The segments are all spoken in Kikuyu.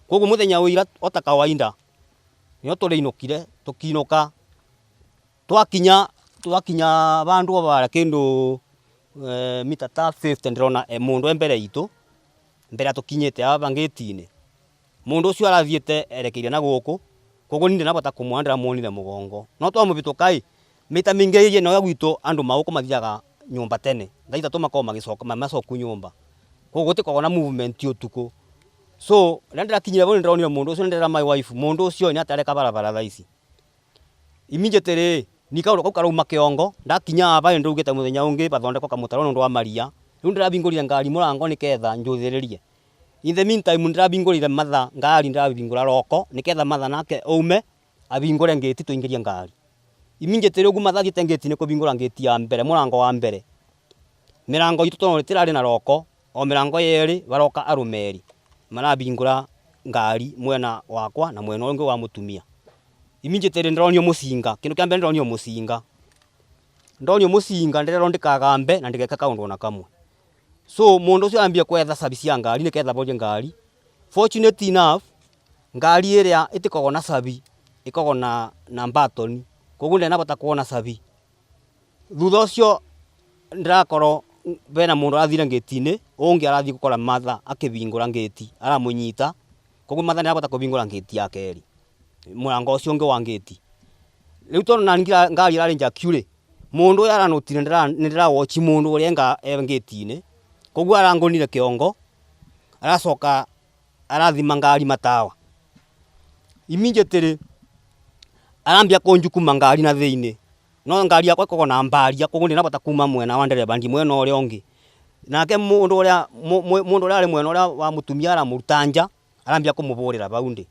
Koguo muthenya wa ira ota kawaida nio turiinukire tukiinuka twakinya twakinya vandu o varia kindu mita ta 50 ndirona mundu e mbere itu mbere tukinyite ava ngitini. Mundu ucio arathiite erekeire na guku, koguo ni ndinavota kumuona, ndiramuonire mugongo. No twamuvituka i mita mingi area ino ya gwitu andu mauku mathiaga nyumba tene thaa 3 makoragwo magicoka macoku nyumba, koguo gutikoragwo na movement utuku. So riria ndirakinyire vau nindironire mundu ucio, nindira my wife mundu ucio ni atareka barabara thaa ici. Immediately ni kaundu kau karauma kiongo, ndakinya ava ndiraugite muthenya ungi vathondekwo kamutaro nundu wa maria. Riu ndiravingurire ngari murango niketha njuthiririe. In the meantime ndiravingurire Martha ngari, ndiravingura roko niketha Martha nake aume avingure ngiti tuingirie ngari. Immediately uguo Martha athiite ngiti ni kuvingura ngiti ya mbere, murango wa mbere. Mirango itu tondu itirari na roko, o mirango yeri varoka arume eri maravingura ngari mwena wakwa na mwena ungi wa mutumia. Immediately ndironio mucinga, kindu kia mbere ndironio mucinga. Ndonio mucinga ndirerwo ndikagambe na ndigeke kaundu ona kamwe. So mundu ucio ambia kwetha cabi cia ngari niketha vorie ngari. Fortunate enough ngari iria itikoragwo na cabi, ikoragwo na button, koguo ndenavota kuona cabi. Thutha ucio ndirakorwo vena mundu arathire ngiti-ini, ungi arathie gukora Martha akivingura ngiti, aramunyita, koguo Martha nderavota kuvingura ngiti ya keri, murango ucio ungi wa ngiti. Riu tondu nani ngari irari njakiu ri, mundu uyu aranutire ni ndira watch mundu uria e ngiti-ini, koguo arangunire kiongo, aracoka arathima ngari matawa. Immediately arambia kunjukuma ngari na thiini, no ngari yakwa ikoragwo na mbaria, koguo ndinavota kuma mwena wa ndereba ngi mwena uria ungi. Nake mundu uria ari mwena uria wa mutumia aramuruta nja, arambia kumuvurira vau ndi.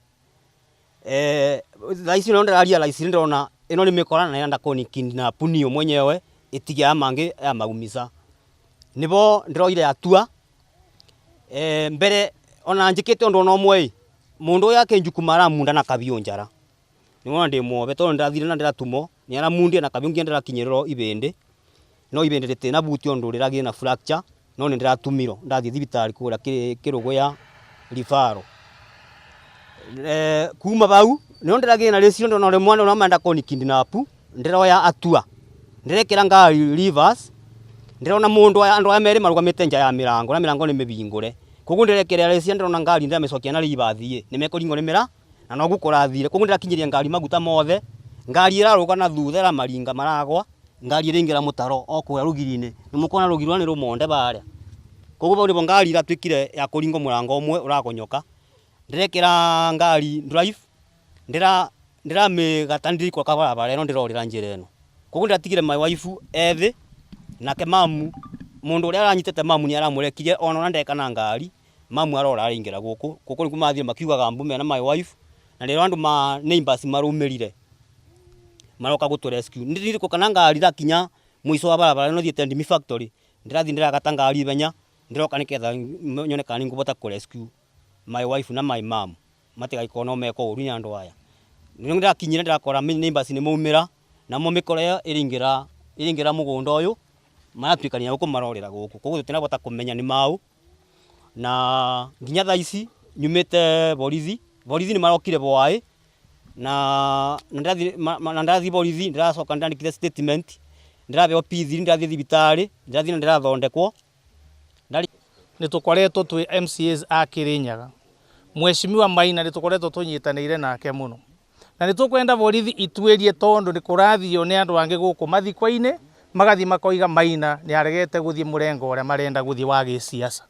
Thaa ici no ndira realize, ndirona ino ni mikora na irenda kuni kidnap niyo mwenyewe itige aya mangi ya maumisa. Nivo ndiroire atua mbere ona njikite undu ona umwe i, mundu uyu akinjukuma aramunda na kabiu njara. Niwona ndi mwove tondu ndirathire na ndiratumo, ni aramundire na kabiu nginya ndirakinyirirwo ibindi, no ibindi ritinavutia undu riragie na fracture, no ni ndiratumiro ndathie thibitari kuria Kiruguya referral. Kuma vau nio ndiragie na ricirio, ndona uria mwana uria marenda kuni kidnap, ndiroya atua ndirekira ngari reverse, ndirona mundu aya andu aya meri marugamite nja ya mirango na mirango ni mivingure, koguo ndirekira riciria, ndirona ngari ndiramicokia na reverse ni mekuringwo ni mira na noguo kurathire. Koguo ndirakinyiria ngari maguta mothe, ngari iraruga na thutha iramaringa maragwa, ngari iraingira mutaro o kuria rugiri-ini, ni mukuona rugiri rura ni rumonde varia. Koguo vau nivo ngari iratuikire ya kuringwo murango umwe uragonyoka. Ndirekira ngari drive, ndiramigata ndirikwoka barabara ino ndirorira njira ino. Koguo ndiratigire my wife ethi nake mamu, mundu uria aranyitite mamu ni aramurekirie ona uria ndeka na ngari, mamu arora araingira guku. Guku nikuo mathire makiugaga mbu mena my wife, na riro andu ma neighbors marumirire maroka gutu rescue. Ndirikuka na ngari ndakinya mwico wa barabara ino thiete Ndimi Factory, ndirathi ndiragata ngari ithenya, ndiroka niketha nyone kana ninguvota ku rescue my wife na my mom matigaikorwo no mekwo uru ni andu aya. Nio ndirakinyire ndirakora neighbors ni maumira, namo mikoro iyo iringira mugunda uyu, maratuikania guku marorira guku, koguo tutinavota kumenya ni mau. Na nginya thaa ici nyumite borithi, borithi ni marokire bwai na ndathi borithi, ndiracoka ndirandikire statement, ndirabeo P3, ndirathie thibitari, ndirathie na ndirathondekwo. Nĩ tũkoretwo twĩ MCAs a Kirinyaga, Mheshimiwa Maina nĩ tũkoretwo tũnyitanĩire nake mũno na nĩ tũkwenda borithi ituĩrie tondũ nĩ kũrathio nĩ andũ angĩ gũkũ mathiko-inĩ magathiĩ makoiga Maina nĩ aregete gũthiĩ mũrengo ũrĩa marenda gũthiĩ wa gĩsiasa.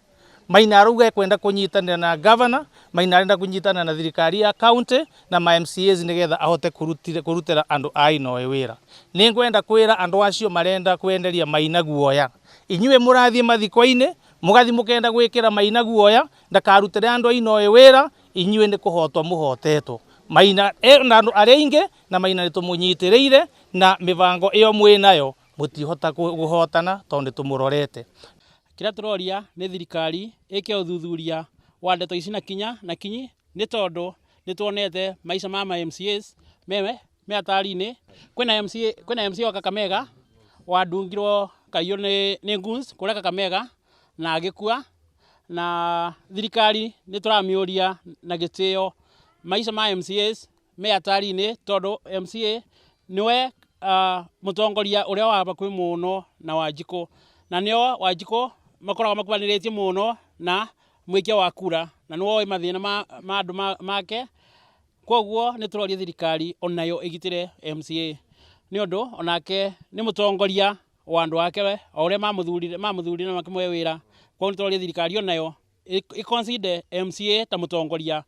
Maina arauga ekwenda kũnyitanĩra na governor, Maina arenda kũnyitanĩra na thirikari ya county na ma MCAs nĩgetha ahote kũrutĩra andũ a Inoĩ wĩra. Nĩ ngwenda kwĩra andũ acio marenda kwenderia Maina guoya, inyuĩ mũrathiĩ mathiko-inĩ mũgathiĩ mũkenda gwĩkĩra Maina guoya ndakarutĩre andũ a Inoĩ wĩra, inyuĩ nĩ kũhotwo mũhotetwo. Maina na andũ arĩa aingĩ na Maina nĩ tũmũnyitĩrĩire na mĩbango ĩyo mwĩnayo mũtihota kũhotana tondũ nĩ tũmũrorete. Kĩrĩa tũroria nĩ thirikari ĩke ũthuthuria wa ndeto ici na kinya na kinyi, nĩ tondũ nĩ tuonete maica ma MCAs me hatari-inĩ. Kwĩna MCA, kwĩna MCA wa Kakamega wandungirwo kaiyũ nĩ goons kũrĩa Kakamega na agĩkua. Na thirikari nĩ tũramĩũria na gĩtĩo, maica ma MCAs me hatari-inĩ, tondũ MCA nĩwe mũtongoria ũrĩa wa hakuhĩ mũno na Wanjikũ, na nĩo Wanjikũ makoragwo makuhanĩrĩtie mũno na mũikia wa kura, na nĩwe ũĩ mathĩna ma andũ make. Koguo nĩ tũroria thirikari onayo ĩgitĩre MCA, nĩ ũndũ onake nĩ mũtongoria wa andũ ake we, o ũrĩa mamũthurire na makĩmũhe wĩra. Koguo nĩ tũroria thirikari onayo ĩ consider MCA ta mũtongoria.